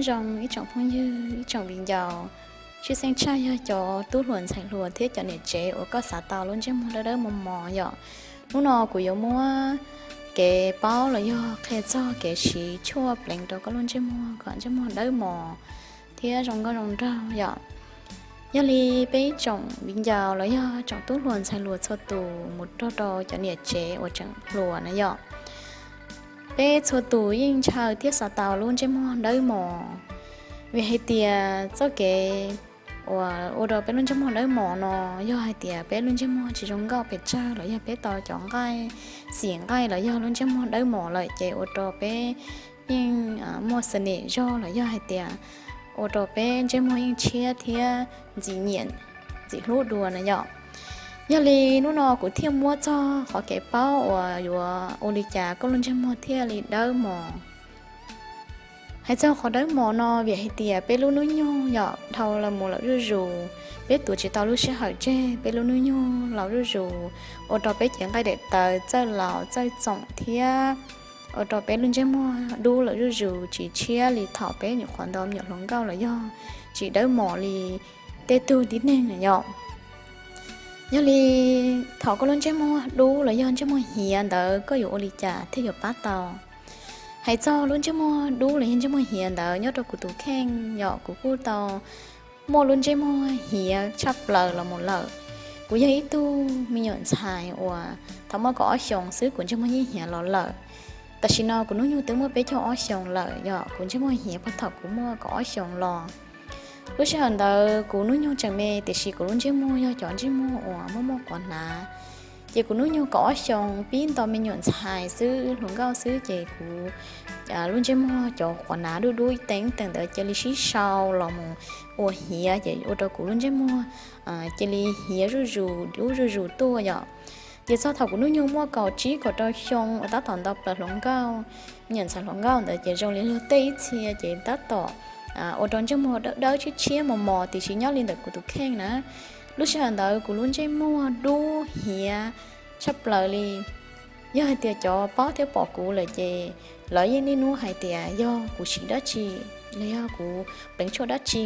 Nyob zoo ib tsoom phooj ywg, ib tsoom viv ncaus, tshwj xeeb tshaj yog cov tub hluas ntxhais hluas thiab cov niam tsev uas koj xav tau lub ntsej muag dawb dawb mos mos yom. Hnub no kuv yuav muab kev paub los yog qhia txog kev siv tshuaj pleev rau koj lub ntsej muag kom ntsej muag dawb mos thiab zoo nkauj zoo nraug yom. Yog li peb ib tsoom viv ncaus los yog tsoom tub hluas ntxhais hluas txhua tus mus rau rau cov niam tsev uas tseem hluas na yom, peb txhua tus yeej ntshaw thiab xav tau lub ntsej muag dawb mos. Vim hais tias txoj kev uas ua rau peb lub ntsej muag dawb mos no yog hais tias peb lub ntsej muag tsis zoo nkauj pes tsawg los yog peb tau cov nqaij, xim nqaij los yog lub ntsej muag dawb mos lawm ces ua rau peb yeej muaj xas nem zog los yog hais tias ua rau peb ntsej muag yeej tshiab thiab ntxim nyiam, ntxim hlub dua na yom. Yog li hnub no kuv thiaj muab txog qhov kev paub uas yuav ua li cas koj lub ntsej muag thiaj li dawb mos. Hais txog qhov dawb mos no vim hais tias peb lub hnub nyoog yom dhau los mus lawm zuj zus, peb tuav tsis tau lub sij hawm tseg, peb lub hnub nyoog laus zuj zus, ua rau peb cev nqaij daim tawv txawj laus txawj txoom thiab ua rau peb lub ntsej muag dub lawm zuj zus tsis tshiab li thaum peb nyuam qhuav nto me nyuam hluas nkauj los yog tsis dawb mos li tej tug tib neeg na yom. Yog li thaum koj lub ntsej muag dub los yog ntsej muag hiav ntawd koj yuav ua li cas thiaj yuav pab tau? Hais txog lub ntsej muag dub los yog ntsej muag hiav ntawd nyob rau kuv tus kheej yom, kuv kuj tau muaj lub ntsej muag hiav tshaj plaws los mus lawm. Kuv yog ib tug me nyuam ntxhais uas thaum muaj kaum ob xyoos xwb kuv ntsej muag yeej hiav los lawm. Tam sim no kuv hnub nyoog twb muaj peb caug ob xyoos lawm yom, kuv ntsej muag hiav puag thaum kuv muaj kaum ob xyoos los. Lub sij hawm ntawd kuv hnub nyoog tseem me tiam sis kuv lub ntsej muag yog cov ntsej muag uas muaj muaj quav hnav. Ces kuv hnub nyoog kaum ob xyoos pib nto me nyuam ntxhais xwb, hluas nkauj xwb ces kuv lub ntsej muag cov quav hnav dub dub ib teev ib teev ntawd cia li sib sau los mus ua hiav ces ua rau kuv lub ntsej muag cia li hiav zuj zus dub zuj zus tuaj yom. Ces txog thaum kuv hnub nyoog muaj kaum tsib kaum rau xyoo uas tab tom nto plaws hluas nkauj, me nyuam ntxhais hluas nkauj ntawd ces zoo li luag tej ib txhia ces tab tom ua rau ntsej muag dawb dawb tshiab tshiab mos mos tiam sis nyob li ntawm kuv tus kheej na, lub sij hawm ntawd kuv lub ntsej muag dub hiav tshaj plaws li. Yog hais tias cov paub thiab pom kuv lawm ces lawv yeej niaj hnub hais tias yog kuv siv dab tsi los yog kuv pleev tshuaj dab tsi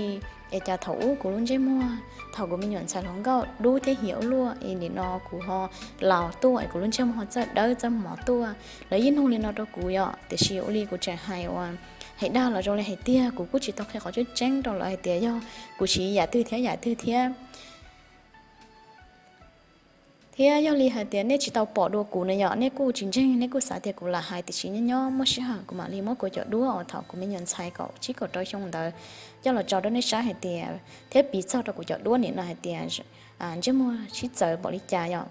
es cas thaum ub kuv lub ntsej muag thaum kuv me nyuam ntxhais hluas nkauj dub thiab hiav ua luaj es nim no kuv ho laus tuaj es kuv lub ntsej muag txawj dawb txawj mos tuaj. Lawv yeej nug li no rau kuv yom, tiam sis ua li kuv tseem hais uas hais dag los zoo li hais tiag, kuv kuj tsis tau qhia qhov tseeb tseeb rau lawv hais tias yog kuv siv yam twg thiab yam twg thiab. Thiab yog li hais tias nej tsis tau pom dua kuv na yom, nej kuj tsis ntseeg, nej kuj xav tias kuv lam hais, tiam sis nyob nyob muaj sij hawm kuv mam li muab kuv cov duab uas thaum kuv me nyuam ntxhais kaum tsib kaum rau xyoo ntawd coj los tso rau nej saib hais tias, thiab piv txog rau kuv cov duab nim no hais tias ntsej muag sib txawv npaum li cas yom.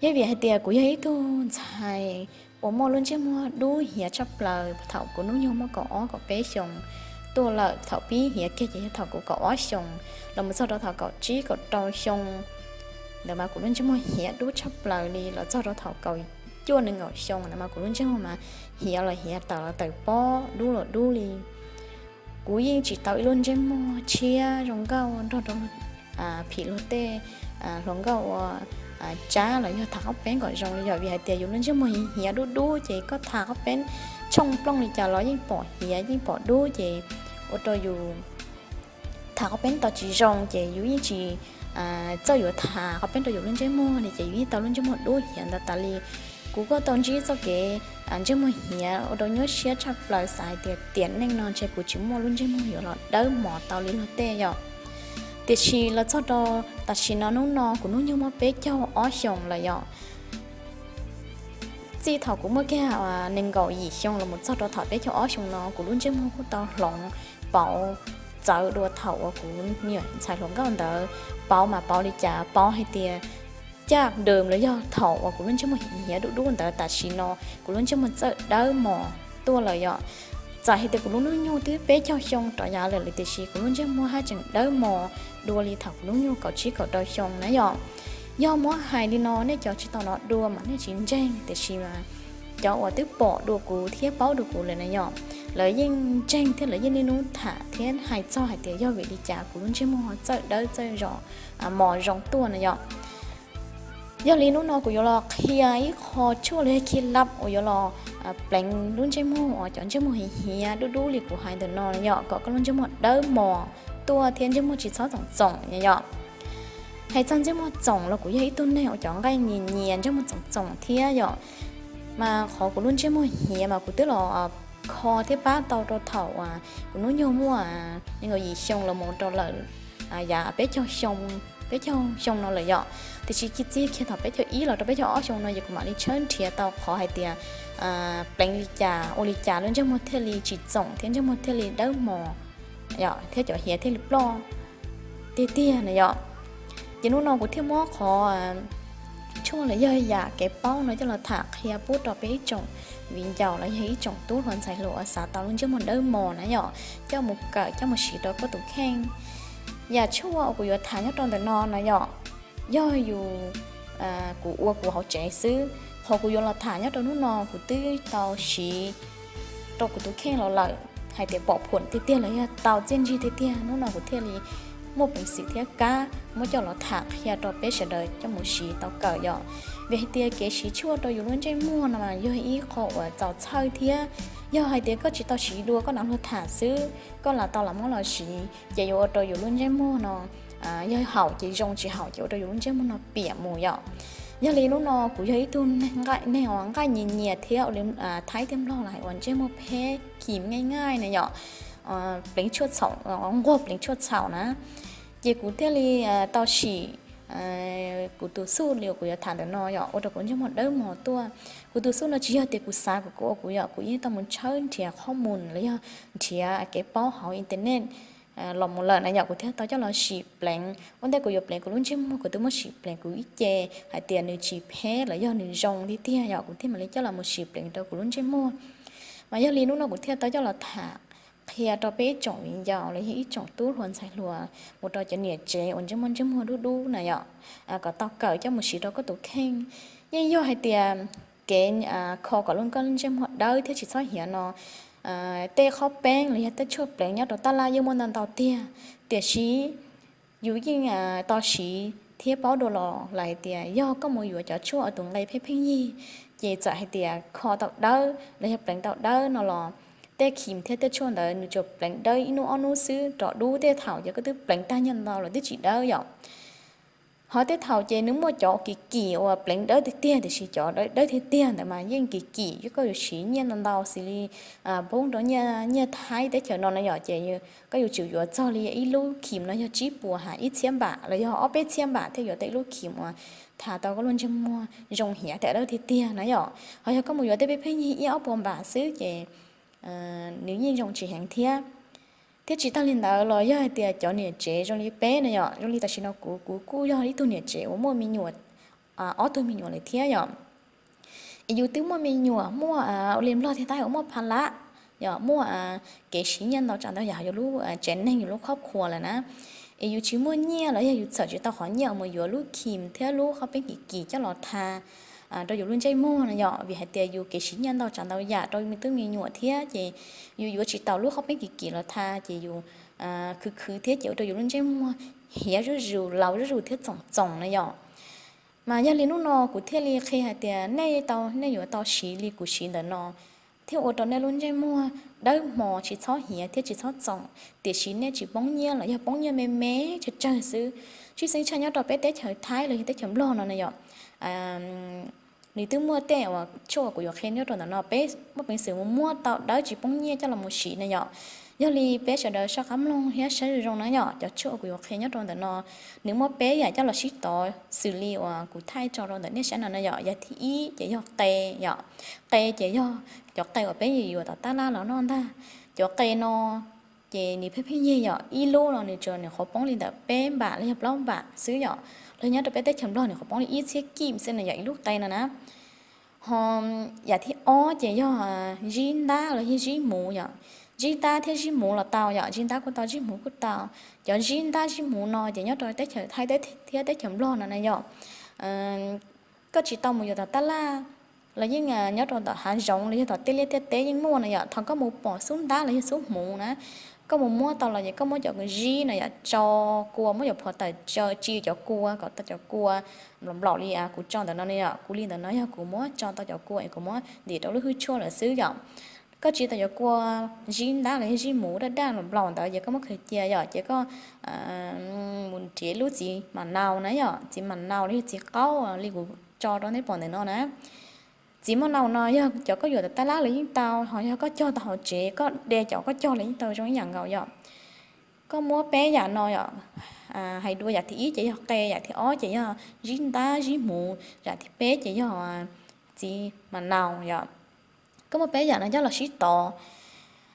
Yog vim hais tias kuv yog ib tug ntxhais uas muaj lub ntsej muag dub hiav tshaj plaws thaum kuv hnub nyoog muaj kaum ob kaum peb xyoos tuaj lawm, thaum pib hiav kiag ces yog thaum kuv kaum ob xyoos los mus txog rau thaum kaum tsib kaum rau xyoo ntawd mas kuv lub ntsej muag hiav dub tshaj plaws li, los txog rau thaum kaum cuaj nees nkaum xyoo ntawd mas kuv lub ntsej muag mas hiav los hiav, tawm los tawm pob, dub los dub li. Kuv yeej tsis tau ib lub ntsej muag tshiab zoo nkauj nrog rau phim luag tej hluas nkauj ua tsab los yog tham qab peeb kom zoo li, yog vim hais tias yus lub ntsej muag hiav dub dub ces koj tham qab peeb tshooj plooj li cas los yeej pom hiav yeej pom dub ces ua rau yus tham qab peeb tau tsis zoo ces yus yeej tsis txawj yuav tham qab peeb rau yus lub ntsej muag li ces yus yeej tau lub ntsej muag dub hiav ntawd tas li. Kuv kuj tau ntsib txoj kev ntsej muag hiav ua rau nyuaj siab tshaj plaws, xav hais tias tiam neej no ntshe kuv tsis muaj lub ntsej muag yuav los dawb mos tau li luag tej yom. Tiam sis los txog rau tam sim no hnub no kuv hnub nyoog muaj peb caug ob xyoos lawm yom. Txij thaum kuv muaj kiag nees nkaum yim xyoo los mus txog rau thaum peb caug ob xyoo no kuv lub ntsej muag kuj tau hloov pauv txawv dua thaum uas kuv me nyuam ntxhais hluas nkauj ntawd. Pauv mas pauv li cas, pauv hais tias caj dawm los yog thaum uas kuv lub ntsej muag hiav dub dub ntawd tam sim no kuv lub ntsej muag txawj dawb mos tuaj lawm yom. Txawm hais tias kuv lub hnub nyoog twb peb caug xyoo rov yav lawm tiam sis kuv lub ntsej muag haj tseem dawb mos dua li thaum kuv hnub nyoog kaum tsib kaum rau xyoo na yom. Yog muab hais li no nej cov tsis tau hnov dua mas nej tsis ntseeg, tiam sis mas cov uas twb pom dua kuv thiab paub dua kuv lawm na yom, lawv yeej ntseeg thiab lawv yeej niaj hnub tham thiab hais txog hais tias yog vim li cas kuv lub ntsej muag txawj dawb txawj zoo, mos zoo tuaj na yom. Yog li hnub no kuv yuav los qhia ib qho tshuaj los yog khi lab uas yuav los pleev lub ntsej muag uas cov ntsej muag hiav hiav dub dub li kuv hais ntawm no yom, kom koj lub ntsej muag dawb mos tuaj thiab ntsej muag tsis txhob txoom txoom yom. Hais txog ntsej muag txoom los kuv yog ib tug neeg uas cov nqaij nyias nyias ntsej muag txoom txoom thiab yom. Mas qhov kuv lub ntsej muag hiav mas kuv twb los kho thiab pab tau rau thaum kuv hnub nyoog muaj nees nkaum yim xyoo los mus rau lawm yav peb caug xyoo, peb caug xyoo no lawm yom. Tiam sis txij kiag thaum peb caug ib los rau peb caug ob xyoo no ces kuv mam li tshawb nrhiav tau qhov hais tias pleev li cas ua li cas lub ntsej muag thiaj li tsis txoom thiab ntsej muag thiaj li dawb mos thiab cov hiav thiaj li ploj tiag tiag na yom. Ces hnub no kuv thiaj muab qhov tshuaj los yog yam kev paub no coj los tham qhia pub rau peb ib tsoom viv ncaus los yog ib tsoom tub hluas ntxhais hluas uas xav tau lub ntsej muag dawb mos na yom, coj mus kawm coj mus siv rau koj tus kheej. Yam tshuaj uas kuv yuav tham nyob rau ntawm no na yom, yog yus, kuv ua kuv hauv tsev xwb. Qhov kuv yuav los tham nyob rau hnub no kuv twb tau siv rau kuv tus kheej los lawm hais tias pom phuam tiag tiag los yog tau txiaj ntsig tiag tiag, hnub no kuv thiaj li muaj peev xwm thiab kab muab coj los tham qhia rau peb sawv daws coj mus siv tau kawm yom. Vim hais tias kev siv tshuaj rau yus lub ntsej muag no mas yog ib qho uas txaus txhawj thiab. Yog hais tias koj tsis tau siv dua koj hnav luag tham xwb, koj lam tau lam muab los siv ces yuav ua rau yus lub ntsej muag no yog haum ces zoo, tsis haum ces ua rau yus lub ntsej muag no piam mus yom. Yog li hnub no kuv yog ib tug neeg uas nqaij nyias nyias thiab ua li Thaib thiab Nplog los hais uas ntsej muag pheb khim nqaij nqaij na yom, pleev tshuaj txhaum, nquag pleev tshuaj txhaum na. Ces kuv thiaj li tau sim kuv tus xuj li uas kuv yuav tham ntawm no yom, ua rau kuv ntsej muag dawb mos tuaj. Kuv tus xuj no tsis yog tias kuv xav kuv ua kuv yom, kuv yeej tau mus tshawb nrhiav qhob mus los yog nrhiav kev paub hauv internet los mus lawm na yom, kuv thiaj tau coj los sim pleev. Ua ntej kuv yuav pleev kuv lub ntsej muag kuv twb muab sim pleev kuv ib ce hais tias nws tsis pheb los yog nws zoo tiag tiag yom, kuv thiaj mam li coj los mus sim pleev rau kuv lub ntsej muag. Mas yog li hnub no kuv thiaj tau coj los tham qhia rau peb ib tsoom viv ncaus los yog ib tsoom tub hluas ntxhais hluas mus rau cov niam tsev uas ntsej muag ntsej muag dub dub na yom, kom tau kawm coj mus siv rau koj tus kheej. Yeej yog hais tias kev kho kom lub koj ntsej muag dawb thiab tsis txhob hiav no, tej qhob peeb los yog tej tshuaj pleev nyob rau tab laj yeej muaj ntau ntau tiag. Tiam sis yus yeej tau siv thiab paub dua los lawm hais tias yog koj mus yuav cov tshuaj uas tus nqe pheej pheej yig, ces txawm hais tias kho tau dawb los yog pleev tau dawb no los tej khim thiab tej tshuaj ntawd nws tsuas pleev dawb ib hnub ob hnub xwb, rov dub tej thaum ces koj twb pleev tag nyiaj ntau los twb tsis dawb yom. Ho tej thaum ces nws muaj cov kim kim uas pleev dawb tiag tiag, tiam sis cov dawb tiag tiag ntawd mas yeej kim kim, koj yuav siv nyiaj ntau ntau xws li poob rau nyiaj Thaib teb chaws no na yom, ces koj yuav tsum yuav txog li ib lub khim no yog tsib puas ha ib txhiab npam los yog ob peb txhiab npam thiaj yuav tau ib lub khim uas tha tau koj lub ntsej muag zoo hiav thiab dawb tiag tiag na yom. Ho yog koj mus yuav tej pheej pheej yig ib ob puas npam xwb ces nws yeej zoo tsis heev thiab. Thiab tsis tag li ntawd los yog hais tias cov niam tsev zoo li peb na yom, zoo li tam sim no kuv, kuv kuj yog ib tug niam tsev uas muaj me nyuam, ob tug me nyuam lawm thiab yom. Es yus twb muaj me nyuam, muaj ua li Nplog thiab Thaib uas muaj pha lab, yog muaj kev siv nyiaj ntau tsav ntau yam yus lub tsev neeg yus lub khob khuas lawm na. Es yus tsis muaj nyiaj los yog yus txhawm tsis tau qhov nyiaj uas mus yuav lub khim thiab lub qhob peeb kim kim coj los tha rau yus lub ntsej muag no yom, vim hais tias yus kev siv nyiaj ntau tsav ntau yam rau me tub me nyuam thiab ces yus yuav tsis tau lub qhob peeb kim kim los tha ces yus khwv khwv thiab ces ua rau yus lub ntsej muag hiav zuj zus, laus zuj zus thiab txoom txoom na yom. Mas yog li hnub no kuv thiaj li qhia hais tias nej tau, nej yuav tau siv li kuv siv ntawm no thiaj ua rau nej lub ntsej muag dawb hmo, tsis txhob hiav thiab tsis txhob txoom, tiam sis nej tsis poob nyiaj los yog poob nyiaj me me tsawg tsawg xwb. Tshwj xeeb tshaj nyob rau peb teb chaws Thaib los yog teb chaws Nplog no na yom. Nws twb muaj tej uas tshuaj uas kuv yuav qhia nyob rau ntawm no, peb muaj peev xwm mus muab tau dawb tsis poob nyiaj coj los mus siv na yom. Yog li peb sawv daws soj qab mloog thiab saib zoo zoo na yom. Cov tshuaj uas kuv yuav qhia nyob rau ntawm no, nws muaj peb yam coj los sib tov xws li uas kuv thaij tso rau ntawm nej saib no na yom. Yam thib ib ces yog qe yom. Qe ces yog cov qe uas peb yuav tom tab laj los noj ntag. Cov qe no ces nws pheej pheej yig yom, ib lub no nws tsuas nws qhuav poob li ntawm peb npam los yog plaub npam xwb yom. Los nyob rau peb teb chaws Nplog nws qhuav poob li ib txhiab kim xwb na yom, ib lub qe no na. Ho yam thib ob ces yog zib ntab los yog zib muv yom. Zib ntab thiab zib muv los tau yom, zib ntab kuj tau zib muv kuj tau. Cov zib ntab zib muv no ces nyob rau teb chaws Thaib thiab teb chaws Nplog no na yom. Koj tsis tau mus yuav tom tab laj los yeej nyob rau tom hav zoov los yog tom tej liaj tej teb yeej muaj na yom. Thaum koj mus pom xub ntab los yog xub hmuv na, Koj mus muab tau los ces koj muab cov zib no yom, tso kua, muab cov phov tawm tso, tsi cov kua kom tau cov kua nplaum nplaum li kuv tso ntawm no ne yom. Kuv li ntawm no yog kuv muab tso tau cov kua es kuv muab ntim rau lub hwj tshuaj lawm xwb yom. Koj tsi tau cov kua zib ntab los yog zib muv daj daj nplaum nplaum ntawd ces koj muab khaws cia yom, ces koj mus nrhiav lub txiv mam naus na yom, txiv mam naus los yog txiv qaub li kuv tso rau nej pom ntawm no na. Txiv mam naus no yog cov koj yuav tom tab lab los yeej tau, ho yog koj cog tau hauv tsev, koj de cov koj cog los yeej tau, zoo ib yam nkaus yom. Koj muab peb yam no yom, hais dua yam thib ib ces yog qe, yam thib ob ces yog zib ntab zib muv, yam thib peb ces yog txiv mam naus yom. Koj muab peb yam no coj los sib tov.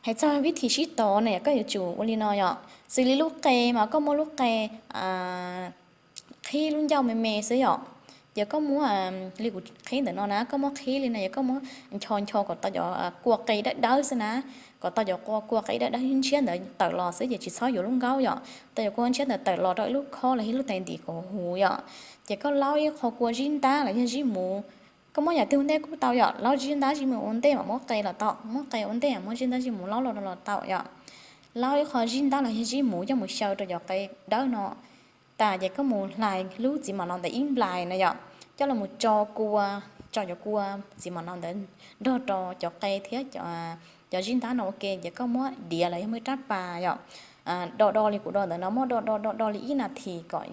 Hais txog vib thib sib tov ne, koj yuav tsum ua li no yom. Xws li lub qe mas koj muab lub qe qhib lub ncauj me me xwb yom. Ces koj muab li kuv qhib ntawm no na, koj muab qhib li no, yog koj muab ncho ncho kom tau cov kua qe dawb dawb xwb na, kom tau cov kua qe dawb dawb ntshiab ntawd tawm los xwb ces tsis txhob yuav lub nkaub yom. Tau cov kua ntshiab ntawd tawm los rau ib lub khob los yog lub tais ntim kom huv yom. Ces koj laub ib qho kua zib ntab los yog zib muv, koj muab yam twg ua ntej kuj tau yom, laub zib ntab zib muv ua ntej mam muab qe los tau, muab qe ua ntej mam muab zib ntab zib muv laub los los tau yom. Laub ib qho zib ntab los yog zib muv coj mus xyaw rau cov qe dawb no tas ces koj mus hlais lub txiv mam naus ntawd ib nplais na yom, coj los mus tso kua, tso cov kua txiv mam naus ntawd nrog rau cov qe thiab cov zib ntab no ua ke ces koj muab diav los yog muab rab pas yom, do do li kuv do ntawm no, muab do do do do li ib nas this kom,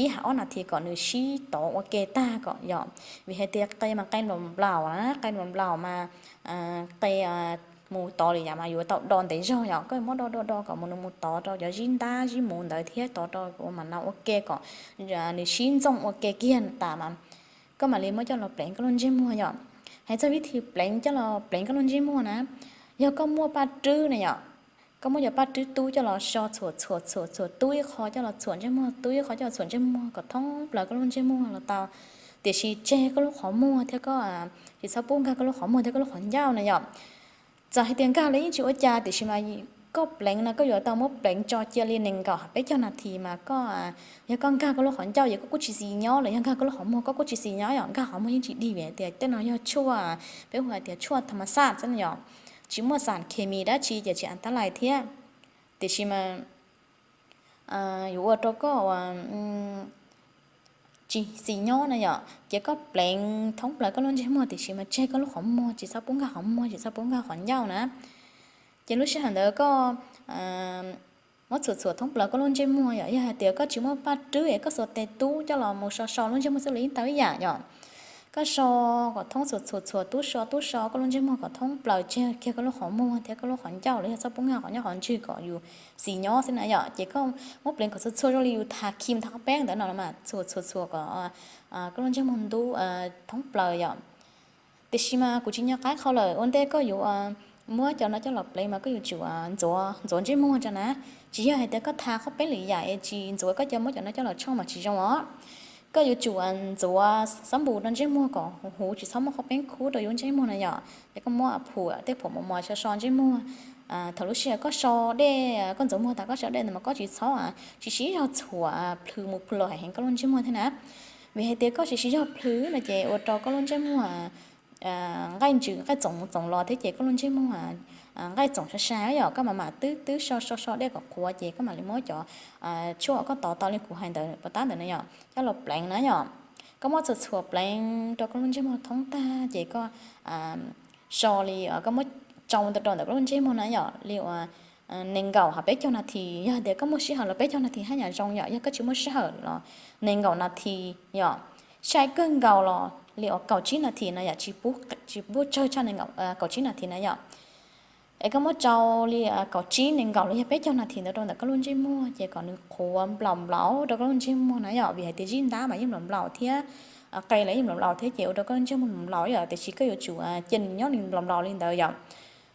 ib hab ob nas this kom nws sib tov ua ke tag kom yom. Vim hais tias qe mas qe nplaum nplaum na, qe nplaum nplaum mas qe mus tod li yam mas yuav tau do ntev zog yom. Koj muab do do do kom mus nws mus tod rau cov zib ntab zib muv ntawd thiab tod rau kuv mam naus ua ke kom nws sib ntxooj ua ke kiag tas mas koj mam li muab coj los pleev koj lub ntsej muag yom. Hais txog vib thib pleev coj los pleev koj lub ntsej muag na, yog koj muaj paj rwb na yom, koj muab cov paj rwb tub coj los so txhuam txhuam txhuam txhuam, tub ib qho coj los txhuam ntsej muag, tub ib qho coj los txhuam ntsej muag kom thoob plaws koj lub ntsej muag los tau. Tiam sis tseg koj lub qhov muag thiab koj tsis txhob pub nkag koj lub qhov muag thiab koj lub qhov ncauj na yom. Txawm hais tias nkag los yeej tsis ua cas, tiam sis mas koj pleev no koj yuav tau muab pleev tso cia li nees nkaum hab peb caug nas this mas koj, yog koj nkag koj lub qhov ncauj ces koj kuj tsis xis nyob los yog nkag koj lub qhov muag koj kuj tsis xis nyob yom. Nkag qhov muag yeej tsis dig vim tias tej no yog tshuaj, peb hu hais tias tshuaj tham mas xaj xwb yom, tsis muaj xam khes mis dab tsi ces tsis an tab lais thiab. Tiam sis mas yuav ua rau koj tsis xis nyob na yom. Ces koj pleev thoob plaws koj lub ntsej muag tiam sis mas tseg koj lub qhov muag, tsis txhob pub nkag qhov muag, tsis txhob pub nkag qhov ncauj na. Ces lub sij hawm ntawd koj muab txhuam txhuam thoob plaws koj lub ntsej muag yom. Yog hais tias koj tsis muaj paj rwb es koj xuas tes tub coj los mus so so lub ntsej muag xwb los yeej tau ib yam yom. Koj so kom thoob, txhuam txhuam txhuam, tub so tub so koj lub ntsej muag kom thoob plaws, tseg kiag koj lub qhov muag thiab koj lub qhov ncauj los yog txhob pub nkag qhov ncauj qhov ntswg kom yus xis nyob xwb na yom. Ces koj muab pleev kom txhua txhua zoo li yus thav kis thav qhob peeb ntawd no los mas txhuam txhuam txhuam kom koj lub ntsej muag ntub thoob plaws yom. Tiam sis mas kuv tsis nco qab qhov lawm, ua ntej koj yuav muab cov no coj los pleev mas koj yuav tsum ntxuav, ntxuav ntsej muag tso na. Tsis yog hais tias koj thav qhob peeb lwm yam es tsis ntxuav, koj cia muab cov no coj los tshooj mas tsis zoo os. Koj yuav tsum ntxuav xab npum rau ntsej muag kom huv huv, tsis txhob muab qhob peeb khub rau yus ntsej muag na yom. Ces koj muab phuam, tej phuam mos mos so so ntsej muag. Thaum lub sij hawm koj so dej, koj ntxuav muag tas koj so dej ntawd mas koj tsis txhob, tsis siv zog txhuam plhws mus plhws los heev koj lub ntsej muag thiab na. Vim hais tias koj tsis siv zog plhws no ces ua rau koj lub ntsej muag nqaij ntsws nqaij txoom mus txoom los thiab ces koj lub ntsej muag nqaij txoom sai sai yom. Koj mam mam twb twb so so so dej kom qhuav ces koj mam li muab cov tshuaj uas koj tov tau li kuv hais ntawd puas tab ntawd na yom, coj los pleev na yom. Koj muab txhuam txhuam pleev rau koj lub ntsej muag thoob tag ces koj so li, koj muab tsau rau ntawm koj lub ntsej muag na yom, li uas nees nkaum hab peb caug nas this. Yog tias koj muaj sij hawm los peb caug nas this haj yam zoo yom, yog koj tsis muaj sij hawm los nees nkaum nas this yom. Sai kawg nkaus los li uas kaum tsib nas this no yom, tsis pub tsawg tshaj kaum tsib nas this na yom. Es koj muab tsau li kaum tsib, nees nkaum los yog peb caug nas this ntawd rau ntawm koj lub ntsej muag ces kom nws qhuav nplaum nplaum rau koj lub ntsej muag na yom, vim hais tias zib ntab mas yeej nplaum nplaum thiab, qe los yeej nplaum nplaum thiab ces ua rau koj lub ntsej muag nplaum nplaum yom. Tiam sis koj yuav tsum cia nws nyob nws nplaum nplaum li ntawd yom.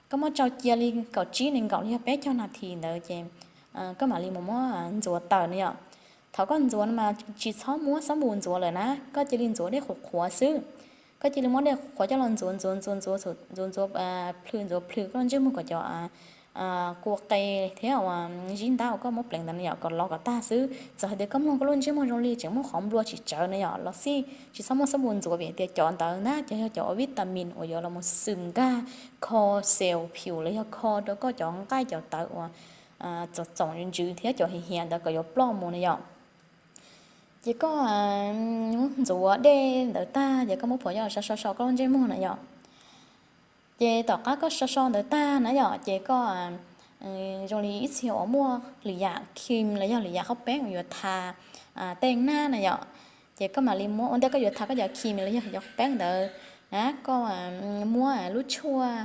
Koj muab tsau cia li kaum tsib, nees nkaum los yog peb caug nas this ntawd ces koj mam li mus muab ntxuav taws na yom. Thaum koj ntxuav no mas tsis txhob muab xab npum ntxuav lawm na, koj cia li ntxuav dej qhuav qhuav xwb. Koj cia li muab dej qhuav coj los ntxuav ntxuav ntxuav ntxuav ntxuav ntxuav plhws ntxuav plhws koj lub ntsej muag kom cov kua qe thiab uas zib ntab uas koj muab pleev ntawd yom kom lov kom tag xwb. Txawm hais tias koj mloog koj lub ntsej muag zoo li tseem muaj qhov nplua tsis tsawv na yom, los xij tsis txhob muab xab npum ntxuav vim tias cov ntawd na cov yog cov ua vitamin uas yuav los mus xwm nkag kho xel pheum los yog kho rau koj cov nqaij cov tawv uas txoom txoom ntsws thiab cov hiav hiav ntawd kom yuav ploj mus na yom. Ces koj ntxuav dej ntawd tag ces koj muab phom yaj so so so koj lub ntsej muag na yom. Ces tom qab koj so so ntawd tag na yom, ces koj zoo li ib txhia uas muaj lwm yam cream los yog lwm yam qhaub peeb uas yuav tha tej naj na yom. Ces koj mam li muab ua ntej koj yuav tha koj cov cream los yog cov qhaub peeb ntawd na, koj muab lub tshuaj,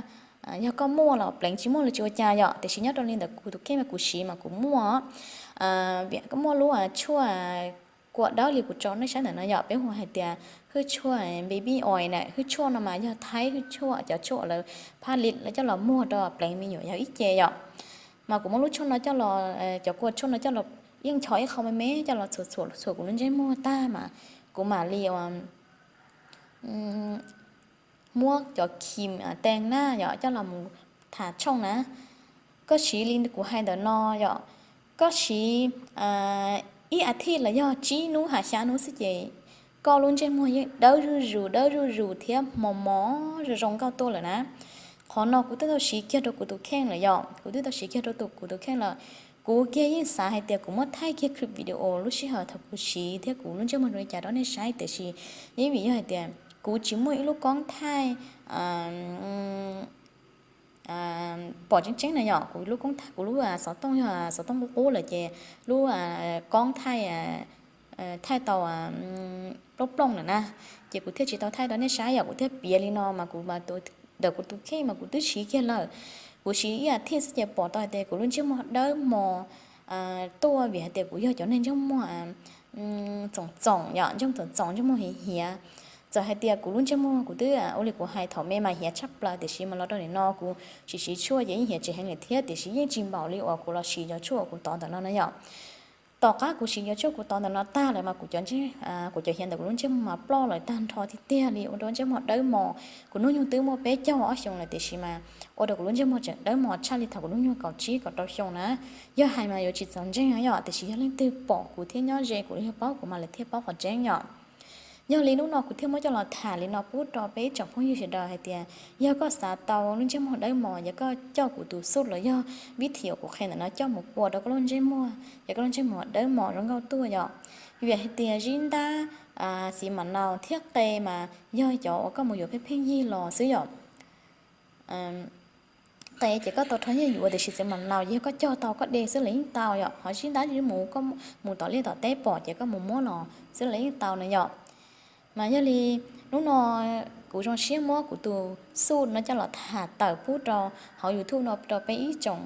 yog koj muaj los pleev, tsis muaj los tsis ua cas yom, tiam sis nyob rau li ntawm kuv tus kheej mas kuv siv mas kuv muaj, koj muaj lub tshuaj kua dawb li kuv tso nej saib ntawm no yom, peb hu hais tias hwj tshuaj baby oil na. Hwj tshuaj no mas yog thaib hwj tshuaj, cov tshuaj lawv phaj li lawv coj los muag rau pleev me nyuam yaus ib ce yom. Mas kuv muab lub tshuaj no coj los, cov kua tshuaj no coj los yeej ncho ib qho me me coj los txhuam txhuam txhuam kuv lub ntsej muag tag mas kuv mam li muab cov cream tees na yom coj los mus tha tshooj na. Koj siv li kuv hais ntawm no yom, koj siv ib as thiv los yog tsib hnub hab xya hnub xwb ces koj lub ntsej muag yeej dawb zuj zus dawb zuj zus thiab mos mos zoo zoo nkauj tuaj lawm na. Qhov no kuv twb tau siv kiag rau kuv tus kheej lawm yom, kuv twb tau siv kiag rau kuv tus kheej lawm. Kuv kiag yeej xav hais tias kuv muab thaij kiag clip video lub sij hawm thaum kuv siv thiab kuv lub ntsej muag zoo li cas rau nej saib, tiam sis yeej vim yog hais tias kuv tsis muaj ib lub koob thaij pom tseeb tseeb na yom, kuv lub koob thaij, kuv lub xov tooj yog xov tooj qub qub lawm ces lub koob thaij thaij tau plooj plooj lawm na, ces kuv thiaj tsis tau thaij rau nej saib yom, kuv thiaj piav li no mas kuv mas ntawm kuv tus kheej mas kuv twb siv kiag lawm. Kuv siv ib as thiv xwb ces pom tau hais tias kuv lub ntsej muag dawb mos tuaj vim hais tias kuv yog cov neeg ntsej muag txoom txoom yom, ntsej muag txoom txoom, ntsej muag hiav hiav. Txawm hais tias kuv lub ntsej muag kuv twb ua li kuv hais thaum me mas hiav tshaj plaws tiam sis mas los rau nim no kuv tsis siv tshuaj ces yeej hiav tsis heev lawm thiab, tiam sis yeej tsis npaum li uas kuv los siv cov tshuaj uas kuv tov ntawm no na yom. Tom qab kuv siv cov tshuaj kuv tov ntawm no tag lawm mas kuv cov, kuv cov hiav ntawm kuv lub ntsej muag mas ploj lawm tag nrho tiag tiag li, ua rau ntsej muag dawb mos. Kuv hnub nyoog twb muaj peb caug ob xyoos lawm tiam sis mas ua rau kuv lub ntsej muag tseem dawb mos tshaj li thaum kuv hnub nyoog kaum tsib kaum rau xyoo na. Yog hais mas yuav tsis txaus ntseeg yom, tiam sis yog leej twg pom kuv thiab nyob ze kuv yog paub kuv mam li thiaj paub qhov tseeb yom. Yog li hnub no kuv thiaj muab coj los tham li no pub rau peb ib tsoom phooj ywg sawv daws hais tias yog koj xav tau lub ntsej muag dawb mos, yog koj coj kuv tus xuj los yog vib thim uas kuv qhia ntawm no coj mus ua rau koj lub ntsej muag, yog koj lub ntsej muag dawb mos zoo nkauj tuaj yom. Vim hais tias zib ntab, xiv mam naus thiab qe mas yog cov uas koj mus yuav pheej pheej yig los xwb yom. Qe ces koj tau rho nyiaj yuav, tiam sis xiv mam naus yog koj cog tau koj de xwb los yeej tau yom. Ho zib ntab mus, koj mus tom liaj tom teb pom ces koj mus muab los xwb los yeej tau na yom. Mas yog li hnub no kuv zoo siab muab kuv tus xuj no coj los tham tawm pub rau hauv YouTube no rau peb ib tsoom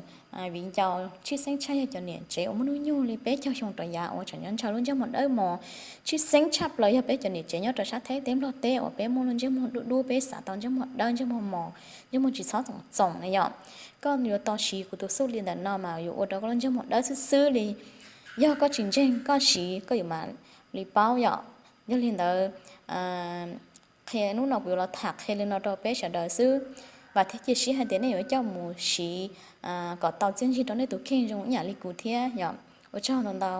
viv ncaus, tshwj xeeb tshaj yog cov niam tsev uas muaj hnub nyoog li peb caug xyoo rov yav uas tseem nyob ntshaw lub ntsej muag dawb mos. Tshwj xeeb tshaj plaws yog peb cov niam tsev nyob rau sab teb teb Nplog teb uas peb muaj lub ntsej muag dub dub, peb xav tau ntsej muag dawb, ntsej muag mos, ntsej muag tsis txhob txoom txoom na yom. Koj yuav tau siv kuv tus xuj li ntawm no mas yuav ua rau koj lub ntsej muag dawb xwb xwb li. Yog koj tsis ntseeg koj siv koj yuav mam li paub yom. Yog li ntawd, qhia hnub no kuv yuav los tham qhia li no rau peb sawv daws xwb. Vam thiab cia siab hais tias nej yuav coj mus siv kom tau txiaj ntsig rau nej tus kheej zoo ib yam li kuv thiab yom. Ua tsaug ntau ntau.